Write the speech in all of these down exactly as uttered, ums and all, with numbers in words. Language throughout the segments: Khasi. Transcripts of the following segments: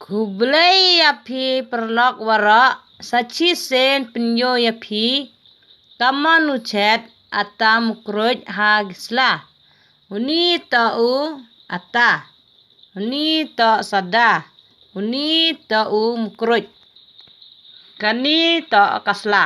Khublei ïa phi paralok waroh, sa shisien pynïoh ïa phi, kamon u chet, ata mukruit ha ki sla. Uni to u ata. Uni to sada. Uni to u mukruit. Kani to ka sla.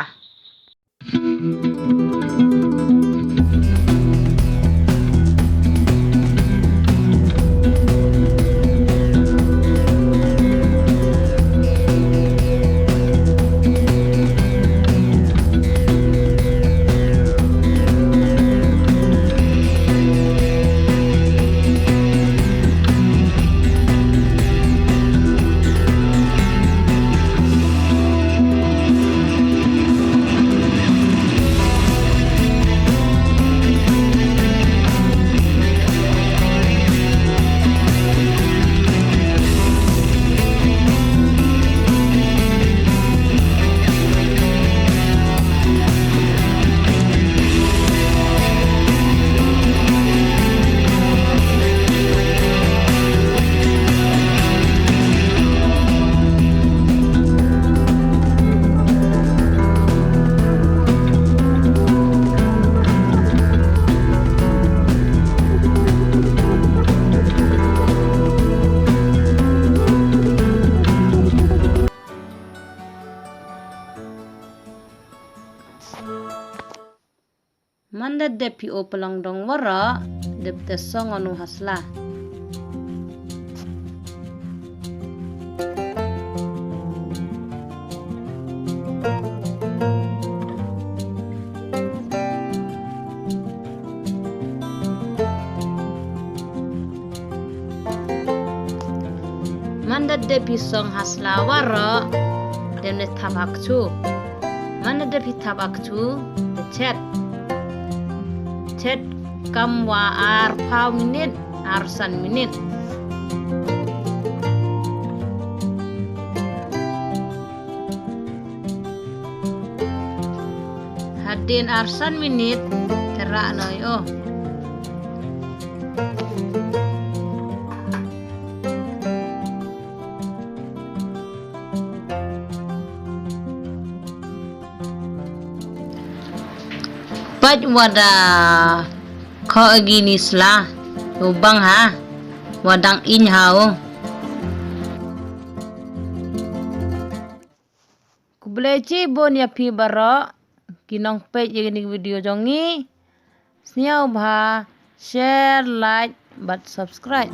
Manda dep phi o pynlong dong waroh, dep te song o nu ha sla. Manda dep phi song ha sla waroh, dep ne thap ha kchu. Manda dep phi thap ha kchu, te chet. Chet kam wa arphaw minit, arsan minit. Hadien arsan minit, te rah noh ïa o. Peit wa da khoh agi ni sla, u bang ha, wa dang ing ha u. Khublei chibun ïa phi baroh ki nongpeit ïa kane ka video jong ngi. Sngewbha share, like bad subscribe.